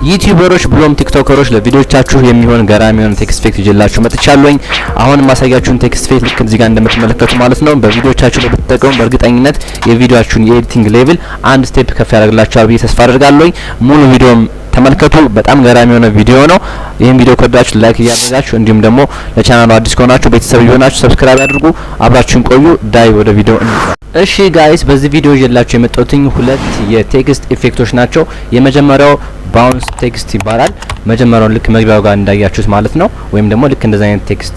ዩቲዩበሮች ብሎም ቲክቶከሮች ለቪዲዮቻችሁ የሚሆን ገራሚ የሆነ text effect ይዤላችሁ መጥቻለሁኝ። አሁን የማሳያችሁን text effect ልክ እዚህ ጋር እንደምትመለከቱ ማለት ነው በቪዲዮቻችሁ ላይ ብትጠቀሙ በእርግጠኝነት የቪዲዮአችሁን የ editing level አንድ step ከፍ ያደርግላችኋል ብዬ ተስፋ አደርጋለሁኝ። ሙሉ ቪዲዮም ተመልከቱ። በጣም ገራሚ የሆነ ቪዲዮ ነው። ይህን ቪዲዮ ከወደዳችሁ like እያደረጋችሁ እንዲሁም ደግሞ ለቻናሉ አዲስ ከሆናችሁ ቤተሰብ እየሆናችሁ subscribe አድርጉ። አብራችሁን ቆዩ። ዳይ ወደ ቪዲዮ እንግባ። እሺ guys፣ በዚህ ቪዲዮ ይዤላችሁ የመጣሁትኝ ሁለት የ text effect ኦች ናቸው። የመጀመሪያው bounce text ይባላል። መጀመሪያውን ልክ መግቢያው ጋር እንዳያችሁት ማለት ነው፣ ወይም ደግሞ ልክ እንደዚህ አይነት text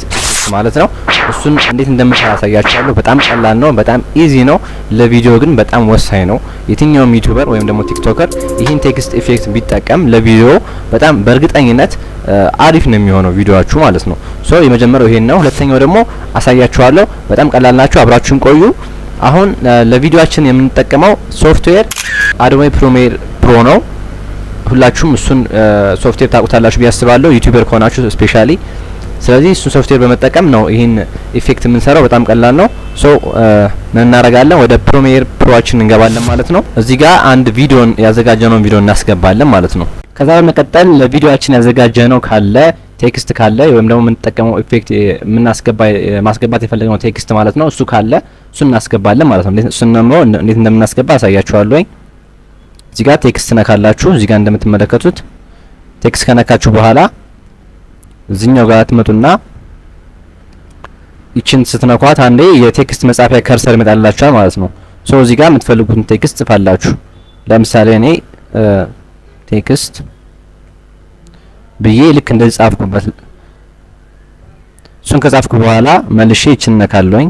ማለት ነው። እሱን እንዴት እንደምሰራ አሳያችኋለሁ። በጣም ቀላል ነው፣ በጣም easy ነው። ለቪዲዮ ግን በጣም ወሳኝ ነው። የትኛውም YouTuber ወይም ደግሞ TikToker ይህን text effect ቢጠቀም ለቪዲዮ በጣም በእርግጠኝነት አሪፍ ነው የሚሆነው ቪዲዮአችሁ ማለት ነው። So የመጀመሪያው ይሄን ነው። ሁለተኛው ደግሞ አሳያችኋለሁ። በጣም ቀላል ናቸው። አብራችሁን ቆዩ። አሁን ለቪዲዮአችን የምንጠቀመው ሶፍትዌር Adobe Premiere Pro ነው። ሁላችሁም እሱን ሶፍትዌር ታውቁታላችሁ ብዬ አስባለሁ፣ YouTuber ከሆናችሁ specially። ስለዚህ እሱን ሶፍትዌር በመጠቀም ነው ይህን effect የምንሰራው። በጣም ቀላል ነው። So ምን እናደርጋለን? ወደ Premiere Pro ኣችን እንገባለን ማለት ነው። እዚህ ጋር አንድ ቪዲዮን ያዘጋጀነውን ቪዲዮ እናስገባለን ማለት ነው። ከዛ በመቀጠል ለቪዲዮአችን ያዘጋጀነው ካለ text ካለ ወይም ደግሞ የምንጠቀመው effect የምናስገባ ማስገባት የፈለግነው text ማለት ነው። እሱ ካለ እሱን እናስገባለን ማለት ነው። እሱን ደግሞ እንዴት እንደምናስገባ አሳያችኋለሁ። እዚህ ጋር text ነካላችሁ። እዚህ ጋር እንደምትመለከቱት text ከነካችሁ በኋላ እዚህኛው ጋር ትመጡና ይችን ስትነኳት አንዴ የ text መጻፊያ cursor ይመጣላችኋል ማለት ነው። So እዚህ ጋር የምትፈልጉትን text ጽፋላችሁ። ለምሳሌ እኔ text ብዬ ልክ እንደዚህ ጻፍኩበት። እሱን ከጻፍኩ በኋላ መልሼ ይችን ነካለሁኝ።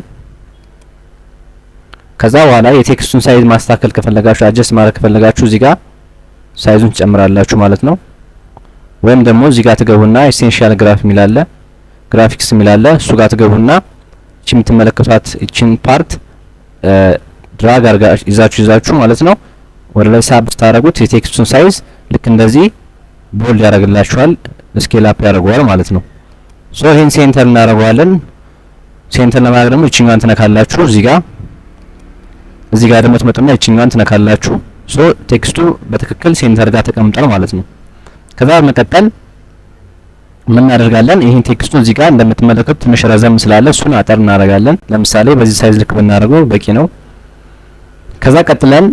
ከዛ በኋላ የ text ኡን size ማስተካከል ከፈለጋችሁ፣ adjust ማድረግ ከፈለጋችሁ እዚህ ጋር size ኡን ትጨምራላችሁ ማለት ነው። ወይም ደግሞ እዚህ ጋር ትገቡና essential graph የሚል አለ፣ ግራፊክስ የሚል አለ። እሱ ጋር ትገቡና እቺ የምትመለከቷት እቺን part drag አርጋ ይዛችሁ ማለት ነው ወደ ላይ ሳብ ስታደርጉት የ text ኡን size ልክ እንደዚህ bold ያደርግላችኋል፣ scale up ያደርገዋል ማለት ነው። So ይሄን center እናደርገዋለን። Center ለማድረግ ደግሞ እቺኛዋን ትነካላችሁ እዚህ ጋር። እዚህ ጋር ደግሞ ትመጡና እቺኛዋን ትነካላችሁ። So text ኡ በትክክል center ጋር ተቀምጧል ማለት ነው። ከዛ በመቀጠል ምን እናደርጋለን? ይህን text ኡን እዚህ ጋር እንደምትመለከቱት ትንሽ ረዘም ስላለ እሱን አጠር እናደርጋለን። ለምሳሌ በዚህ size ልክ ብናደርገው በቂ ነው። ከዛ ቀጥለን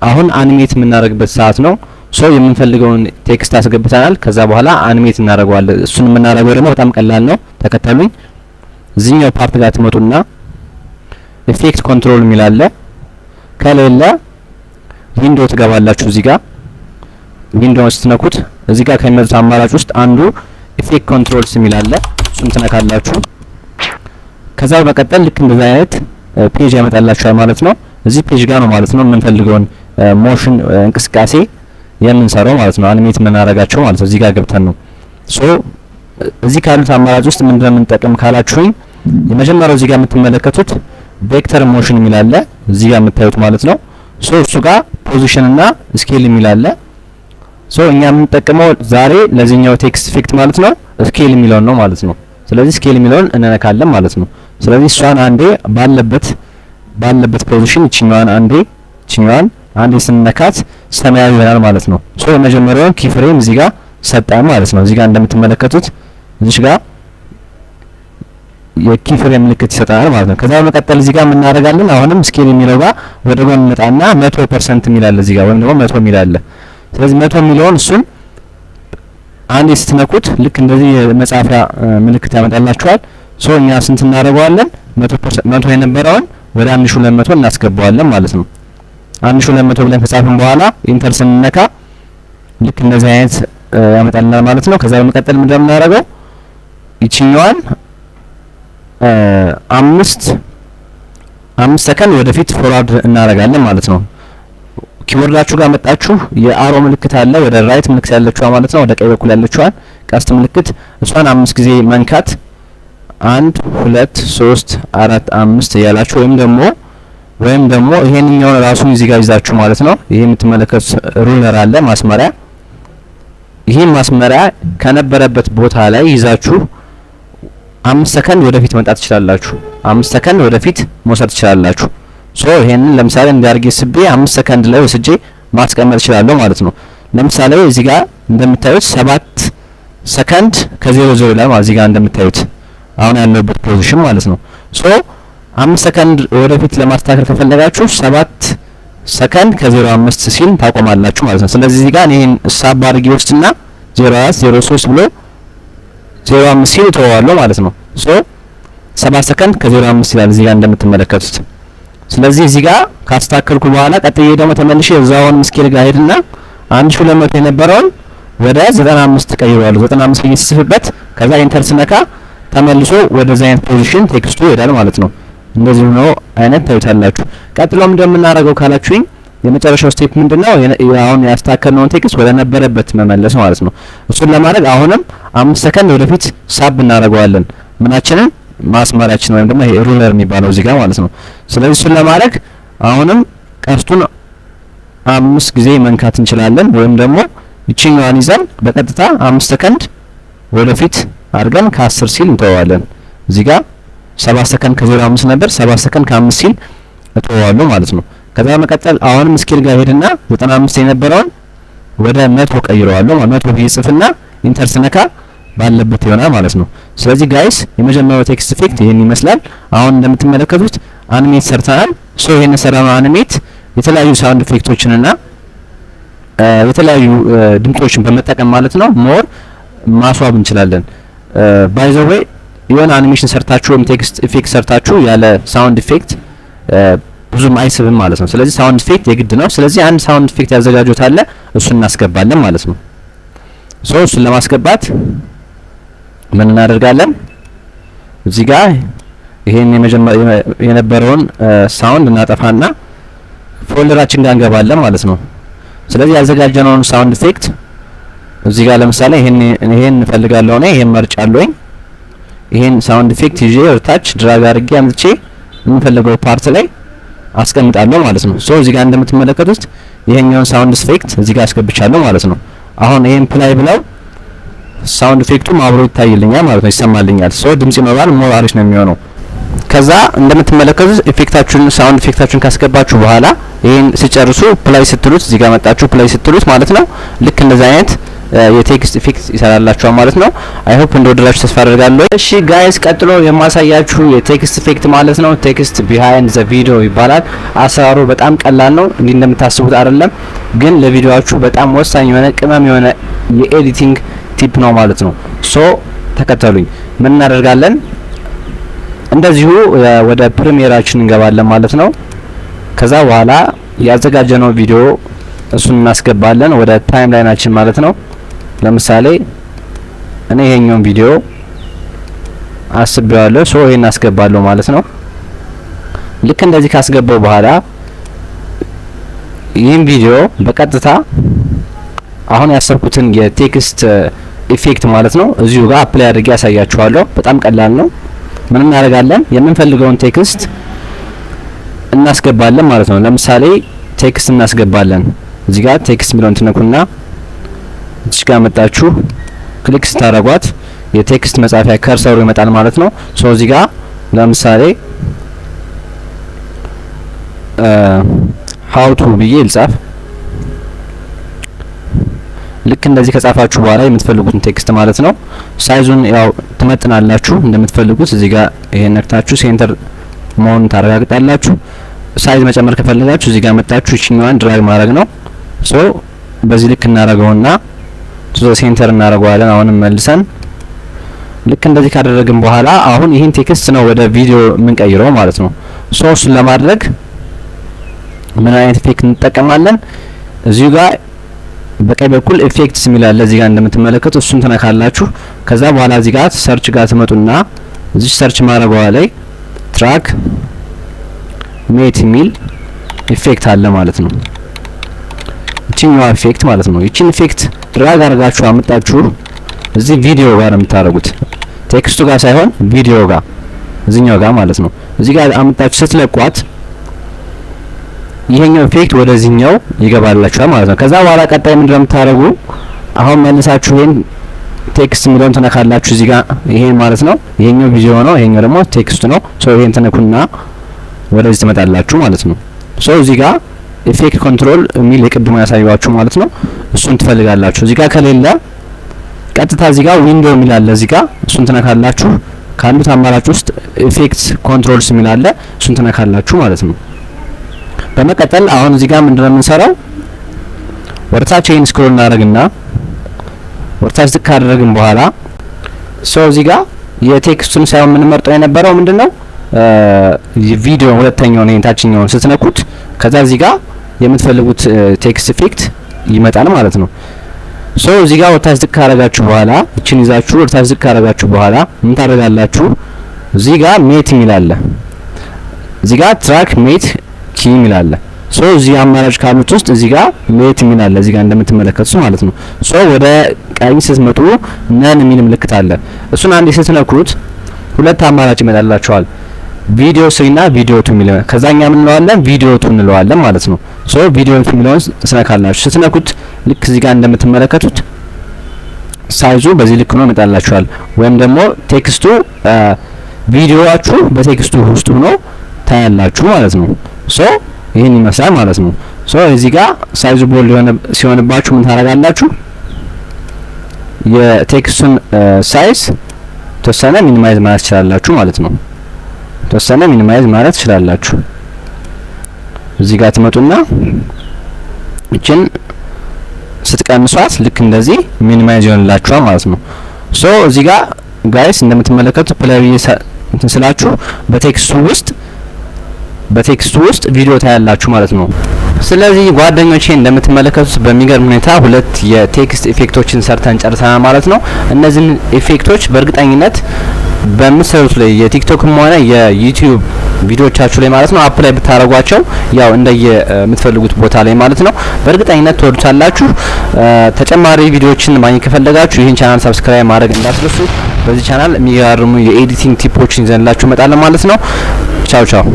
አሁን animate የምናደርግበት ሰዓት ነው። So የምንፈልገውን text አስገብተናል። ከዛ በኋላ animate እናደርገዋለን። እሱን የምናደርገው ደግሞ በጣም ቀላል ነው። ተከተሉኝ። እዚህኛው part ጋር ትመጡና effect control የሚል አለ። ከሌለ window ትገባላችሁ። እዚህ ጋር window ስትነኩት እዚህ ጋር ከሚመጡት አማራጭ ውስጥ አንዱ effect controls የሚል አለ። እሱን ትነካላችሁ። ከዛ በመቀጠል ልክ እንደዚህ አይነት page ያመጣላችኋል ማለት ነው። እዚህ page ጋር ነው ማለት ነው የምንፈልገውን motion እንቅስቃሴ የምንሰራው ማለት ነው። Animate የምናደርጋቸው ማለት ነው። እዚህ ጋር ገብተን ነው። So እዚህ ካሉት አማራጭ ውስጥ ምንድነው የምንጠቀም ካላችሁኝ የመጀመሪያው እዚህ ጋር የምትመለከቱት vector motion የሚል አለ። እዚህ ጋር የምታዩት ማለት ነው። So እሱ ጋር position እና scale የሚል አለ። So እኛ የምንጠቀመው ዛሬ ለዚህኛው text effect ማለት ነው scale የሚለውን ነው ማለት ነው። ስለዚህ scale የሚለውን እንነካለን ማለት ነው። ስለዚህ እሷን አንዴ ባለበት position ይችኛዋን አንዴ ስንነካት ሰማያዊ ይሆናል ማለት ነው። So የመጀመሪያውን key frame እዚህ ጋር ሰጣን ማለት ነው። እዚህ ጋር እንደምትመለከቱት እዚህ ጋር የ key frame ምልክት ይሰጠናል ማለት ነው። ከዛ በመቀጠል እዚህ ጋር የምናደርጋለን አሁንም scale የሚለው ጋር ወደ ጎን እንመጣና 100% የሚል አለ እዚህ ጋር ወይም ደግሞ 100 የሚል አለ። ስለዚህ 100 የሚለውን እሱን አንዴ ስትነኩት ልክ እንደዚህ የመጻፊያ ምልክት ያመጣላችኋል። So እኛ ስንት እናደርገዋለን? 100%፣ 100 የነበረውን ወደ 1200 እናስገባዋለን ማለት ነው። 1200 ብለን ከጻፍን በኋላ enter ስንነካ ልክ እንደዚህ አይነት ያመጣልናል ማለት ነው። ከዛ በመቀጠል ምንድነው የምናደርገው? ይችኛዋን 5 5 ሰከንድ ወደፊት forward እናደርጋለን ማለት ነው። Keyboard ኣችሁ ጋር መጣችሁ የ arrow ምልክት አለ፣ ወደ right ምልክት ያለችዋ ማለት ነው፣ ወደ ቀኝ በኩል ያለችዋን ቀስት ምልክት እሷን 5 ጊዜ መንካት፣ አንድ፣ ሁለት፣ ሶስት፣ አራት፣ አምስት እያላችሁ ወይም ደግሞ ይሄንኛውን ራሱን እዚህ ጋር ይዛችሁ ማለት ነው። ይሄ የምትመለከቱት ruler አለ ማስመሪያ። ይሄን ማስመሪያ ከነበረበት ቦታ ላይ ይዛችሁ 5 ሰከንድ ወደፊት መምጣት ትችላላችሁ። 5 ሰከንድ ወደፊት መውሰድ ትችላላችሁ። So ይሄንን ለምሳሌ እንዲህ አርጌ ስቤ 5 ሰከንድ ላይ ወስጄ ማስቀመጥ እችላለሁ ማለት ነው። ለምሳሌ እዚህ ጋር እንደምታዩት 7 ሰከንድ ከ00 ይላል ማለት እዚህ ጋር እንደምታዩት አሁን ያለበት position ማለት ነው። So 5 ሰከንድ ወደፊት ለማስተካከል ከፈለጋችሁ 7 ሰከንድ ከ05 ሲል ታቆማላችሁ ማለት ነው። ስለዚህ እዚህ ጋር ይሄን ሳብ አድርጌ ወስድና 04 03 ብሎ 05 ሲል እተወዋለሁ ማለት ነው። So 7 ሰከንድ ከ05 ይላል እዚህ ጋር እንደምትመለከቱት። ስለዚህ እዚህ ጋር ካስተካከልኩ በኋላ ቀጥዬ ደግሞ ተመልሼ እዛውን scale ጋር ሄድና 1200 የነበረውን ወደ 95 ቀይረዋለሁ። 95 ብዬ ስጽፍበት ከዛ enter ስነካ ተመልሶ ወደዛ አይነት position text ኡ ይሄዳል ማለት ነው። እንደዚህ ሆኖ አይነት ታዩታላችሁ። ቀጥሎ እንደምናደርገው ካላችሁኝ የመጨረሻው step ምንድነው? አሁን ያስተካከልነውን text ወደ ነበረበት መመለስ ማለት ነው። እሱን ለማድረግ አሁንም 5 ሰከንድ ወደፊት ሳብ እናደርገዋለን። ምናችንን? ማስመሪያችን ወይም ደግሞ ይሄ ruler የሚባለው እዚህ ጋር ማለት ነው። ስለዚህ እሱን ለማድረግ አሁንም ቀስቱን አምስት ጊዜ መንካት እንችላለን፣ ወይም ደግሞ ይችኛዋን ይዘን በቀጥታ 5 ሰከንድ ወደፊት አድርገን ከ10 ሲል እንተወዋለን። እዚህ ጋር 7 ሰከንድ ከ05 ነበር፣ 7 ሰከንድ ከ5 ሲል እተወዋለሁ ማለት ነው። ከዛ በመቀጠል አሁንም scale ጋር ሄድና 95 የነበረውን ወደ 100 ቀይረዋለሁ። 100 ብዬ ጽፍና enter ስነካ ባለበት ይሆናል ማለት ነው። ስለዚህ guys፣ የመጀመሪያው text effect ይህን ይመስላል። አሁን እንደምትመለከቱት animate ሰርተናል። So ይሄን የሰራነው animate የተለያዩ sound effect ኦችንና የተለያዩ ድምጾችን በመጠቀም ማለት ነው more ማስዋብ እንችላለን። By the way፣ የሆነ አኒሜሽን ሰርታችሁ ወይም text effect ሰርታችሁ ያለ sound effect ብዙም አይስብም ማለት ነው። ስለዚህ sound effect የግድ ነው። ስለዚህ አንድ sound effect ያዘጋጁት አለ፣ እሱን እናስገባለን ማለት ነው። So እሱን ለማስገባት ምን እናደርጋለን? እዚህ ጋር ይሄን የመጀመሪያ የነበረውን sound እናጠፋና folder ኣችን ጋር እንገባለን ማለት ነው። ስለዚህ ያዘጋጀነውን sound effect እዚህ ጋር ለምሳሌ ይሄን እንፈልጋለሁ እኔ፣ ይሄን መርጫለሁኝ። ይሄን sound effect ይዤ ወደታች drag አድርጌ አምጥቼ የምፈልገው part ላይ አስቀምጣለሁ ማለት ነው። So እዚህ ጋር እንደምትመለከቱት ይሄኛውን sound effect እዚህ ጋር አስገብቻለሁ ማለት ነው። አሁን ይሄን play ብለው sound effect ኡም አብሮ ይታይልኛል ማለት ነው፣ ይሰማልኛል። So ድምጽ ይኖራል፣ more አሪፍ ነው የሚሆነው። ከዛ እንደምትመለከቱት effect ኣችሁን sound effect ኣችሁን ካስገባችሁ በኋላ ይሄን ሲጨርሱ play ስትሉት፣ እዚህ ጋር መጣችሁ play ስትሉት ማለት ነው፣ ልክ እንደዚህ አይነት የ text effect ይሰራላችኋል ማለት ነው። I hope እንደወደዳችሁ ተስፋ አደርጋለሁ። እሺ guys፣ ቀጥሎ የማሳያችሁ የ text effect ማለት ነው። Text behind the video ይባላል። አሰራሩ በጣም ቀላል ነው። እንዲህ እንደምታስቡት አይደለም፣ ግን ለቪዲዮአችሁ በጣም ወሳኝ የሆነ ቅመም የሆነ የ editing tip ነው ማለት ነው። So ተከተሉኝ። ምን እናደርጋለን? እንደዚሁ ወደ Premiere ኣችን እንገባለን ማለት ነው። ከዛ በኋላ ያዘጋጀነው ቪዲዮ እሱን እናስገባለን ወደ timeline ኣችን ማለት ነው። ለምሳሌ እኔ ይሄኛውን ቪዲዮ አስቤዋለሁ፣ so ይሄን አስገባለሁ ማለት ነው። ልክ እንደዚህ ካስገባው በኋላ ይህን ቪዲዮ በቀጥታ አሁን ያሰብኩትን የ text effect ማለት ነው እዚሁ ጋር apply አድርጌ ያሳያችኋለሁ። በጣም ቀላል ነው። ምን እናደርጋለን? የምንፈልገውን text እናስገባለን ማለት ነው። ለምሳሌ text እናስገባለን። እዚህ ጋር text የሚለውን ትነኩና እዚህ ጋር መጣችሁ click ስታደርጓት የ text መጻፊያ cursor ኡ ይመጣል ማለት ነው። So እዚህ ጋር ለምሳሌ how to ብዬ ልጻፍ። ልክ እንደዚህ ከጻፋችሁ በኋላ የምትፈልጉትን text ማለት ነው፣ size ኡን ያው ትመጥናላችሁ እንደምትፈልጉት። እዚህ ጋር ይሄን ነክታችሁ center መሆኑን ታረጋግጣላችሁ። Size መጨመር ከፈለጋችሁ እዚህ ጋር መጣችሁ ይችኛዋን drag ማድረግ ነው። So በዚህ ልክ እናደርገውና center እናደርገዋለን። አሁንም መልሰን ልክ እንደዚህ ካደረግን በኋላ አሁን ይህን text ነው ወደ ቪዲዮ የምንቀይረው ማለት ነው። So እሱን ለማድረግ ምን አይነት effect እንጠቀማለን? እዚሁ ጋር በቀኝ በኩል effects የሚል አለ፣ እዚህ ጋር እንደምትመለከቱ እሱን ትነካላችሁ። ከዛ በኋላ እዚህ ጋር search ጋር ትመጡና እዚህ search ማድረጓ ላይ track matte የሚል effect አለ ማለት ነው። ይችኛዋ effect ማለት ነው። ይቺን effect drag አድርጋችሁ አመጣችሁ እዚህ ቪዲዮ ጋር ነው የምታደርጉት፣ text ኡ ጋር ሳይሆን ቪዲዮ ጋር፣ እዚህኛው ጋር ማለት ነው። እዚህ ጋር አመጣችሁ ስትለቋት ይሄኛው effect ወደዚህኛው ይገባላችኋል ማለት ነው። ከዛ በኋላ ቀጣይ ምንድነው የምታደርጉ? አሁን መልሳችሁ ይሄን text የሚለውን ትነካላችሁ እዚህ ጋር፣ ይሄን ማለት ነው። ይሄኛው ቪዲዮ ነው፣ ይሄኛው ደግሞ text ኡ ነው። So ይሄን ትነኩና ወደዚህ ትመጣላችሁ ማለት ነው። So እዚህ ጋር effect control የሚል የቅድሞ ያሳየኋችሁ ማለት ነው። እሱን ትፈልጋላችሁ። እዚህ ጋር ከሌለ ቀጥታ እዚህ ጋር window የሚል አለ። እዚህ ጋር እሱን ትነካላችሁ። ካሉት አማራጭ ውስጥ effect controls የሚል አለ። እሱን ትነካላችሁ ማለት ነው። በመቀጠል አሁን እዚህ ጋር ምንድነው የምንሰራው? ወደታች ይሄን scroll እናደርግና ወደታች ዝቅ ካደረግን በኋላ so እዚህ ጋር የ text ኡን ሳይሆን የምንመርጠው የነበረው ምንድነው፣ ቪዲዮ ሁለተኛውን ይሄን ታችኛውን ስትነኩት ከዛ እዚህ ጋር የምትፈልጉት text effect ይመጣል ማለት ነው። So እዚህ ጋር ወደታች ዝቅ ካደረጋችሁ በኋላ፣ እቺን ይዛችሁ ወደታች ዝቅ ካደረጋችሁ በኋላ ምን ታደርጋላችሁ? እዚህ ጋር matte የሚል አለ። እዚህ ጋር track matte key የሚል አለ። So እዚህ አማራጭ ካሉት ውስጥ እዚህ ጋር matte የሚል አለ፣ እዚህ ጋር እንደምትመለከቱት ማለት ነው። So ወደ ቀኝ ስትመጡ none የሚል ምልክት አለ። እሱን አንዴ ስትነኩት ሁለት አማራጭ ይመጣላችኋል። Video 3 እና video 2 የሚል፣ ከዛኛ ምን እንለዋለን? Video 2 እንለዋለን ማለት ነው። So video 2 የሚለውን ትነካላችሁ። ስትነኩት ልክ እዚህ ጋር እንደምትመለከቱት size ኡ በዚህ ልክ ነው ይመጣላችኋል። ወይም ደግሞ text ኡ ቪዲዮአችሁ በ text ኡ ውስጥ ሆኖ ታያላችሁ ማለት ነው። So ይህን ይመስላል ማለት ነው። So እዚህ ጋር size ኡ bold የሆነ ሲሆንባችሁ ምን ታደርጋላችሁ? የ text ኡን size ተወሰነ minimize ማለት ትችላላችሁ ማለት ነው። ተወሰነ minimize ማለት ትችላላችሁ። እዚህ ጋር ትመጡና እችን ስትቀንሷት ልክ እንደዚህ minimize ይሆንላችኋል ማለት ነው። So እዚህ ጋር guys እንደምትመለከቱት play እንትን ስላችሁ በ text ኡ ውስጥ ቪዲዮ ታያላችሁ ማለት ነው። ስለዚህ ጓደኞቼ፣ እንደምትመለከቱት በሚገርም ሁኔታ ሁለት የ text effect ኦችን ሰርተን ጨርሰናል ማለት ነው። እነዚህን effect ኦች በእርግጠኝነት በምትሰሩት ላይ የቲክቶክም ሆነ የዩቲዩብ ቪዲዮቻችሁ ላይ ማለት ነው apply ብታደርጓቸው፣ ያው እንደየ የምትፈልጉት ቦታ ላይ ማለት ነው፣ በእርግጠኝነት ትወዱታላችሁ። ተጨማሪ ቪዲዮዎችን ማግኘት ከፈለጋችሁ ይህን channel subscribe ማድረግ እንዳትረሱ። በዚህ ቻናል የሚገራርሙ የ editing tip ኦችን ይዘንላችሁ እመጣለን ማለት ነው። ቻው ቻው።